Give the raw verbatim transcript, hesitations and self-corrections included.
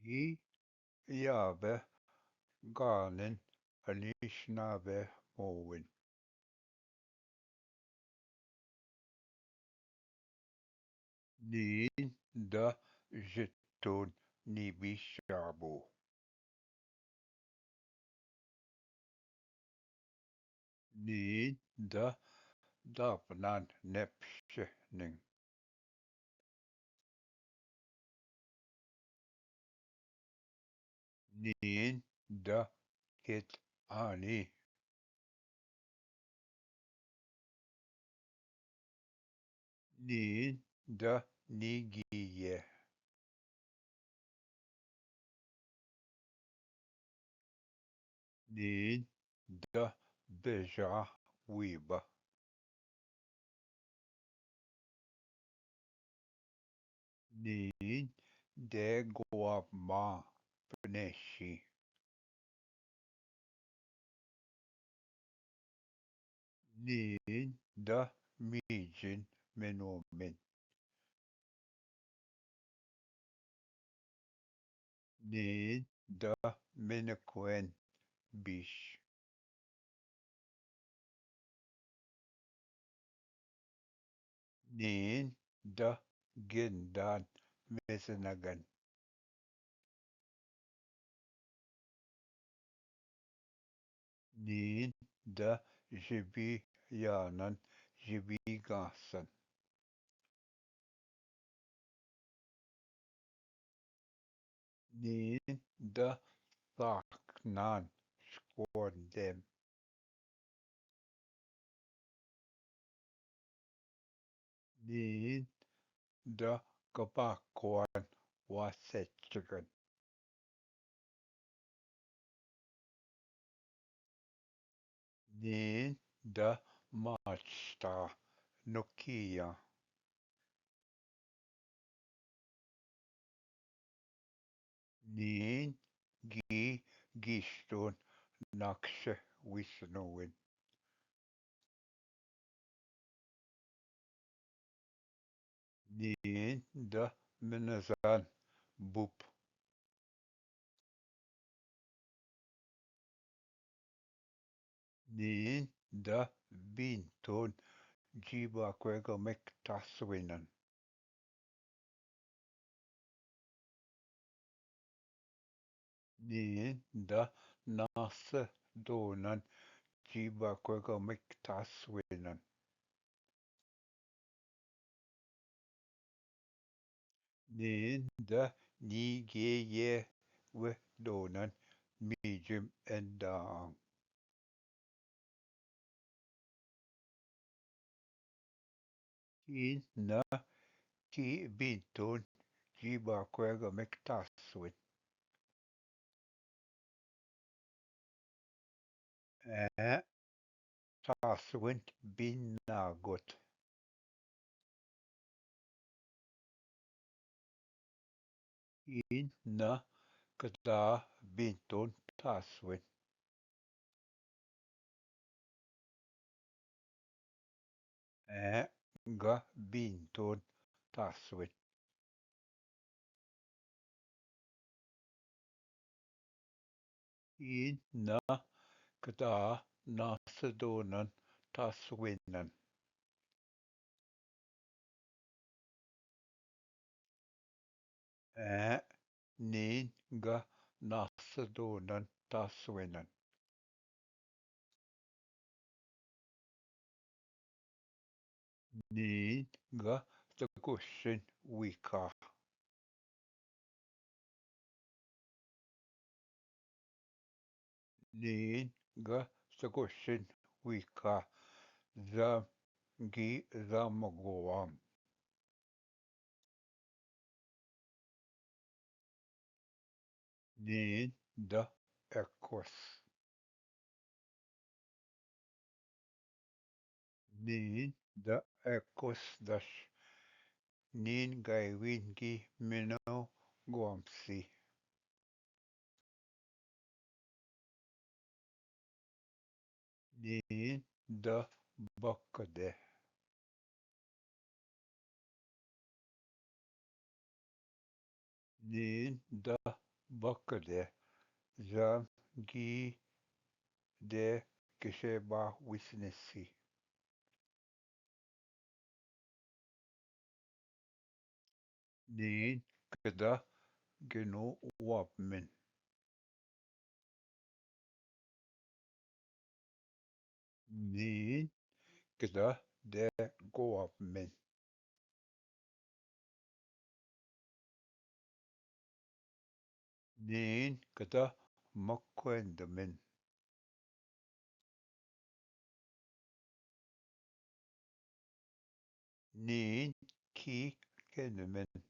ई याबे गानिन अलीश नाबे मोविन। नींद द जित्तुन नीबी शाबो। नींद द दापनान नेप्शनिंग। नींद द केत आनी। नींद द नीगीये। नींद द बेजा वीबा। नींद दे गोवा मा पनेशी। नींद द मीजिन मेनोमिन। नींद द मिनकुएन बिश। नींद द गेंदान मेजनगन। नींद द जिबी यानन जिबी गांसन। नींद द साकनान स्कोन देम। नींद द कपाकोन वासेचगन। नींद द माचता नुकिया। नींद गी गिस्टोन नक्श विष्णुविन। नींद द मिनजान बुप। नींद द बीनतोन जीबा कोएगा मेक तासविनन। नींद द नास दोनन जीबा कोएगा मेक तासविनन। नींद द नीगे ये वे दोनन मीजिम एंदांग। इन न की बीतोन जीबा कोएगा मेक तासविन। ए तासविन बिन नागोत। इन न कदा बिंतोन तासविन। ए ग बिंतोन तासविन। इन न कदा नासदोनन तासविनन। ए नीन ग नासदोनन तासविनन। नीन ग तकुशिन विका। नीन ग तकुशिन विका जम गी जम गोवाम। नीन द एकोस। नीन द एकोस दश। नीन गायविन की मिनो गोवामसी। नीन द बक दे। नीन द बक दे, जम गी दे किसे बा विसनेसी। नीन कदा गेनो वापमेन। नीन कदा दे को वापमेन। नीन कदा मक्को एंदमेन। नीन की केंदमेन।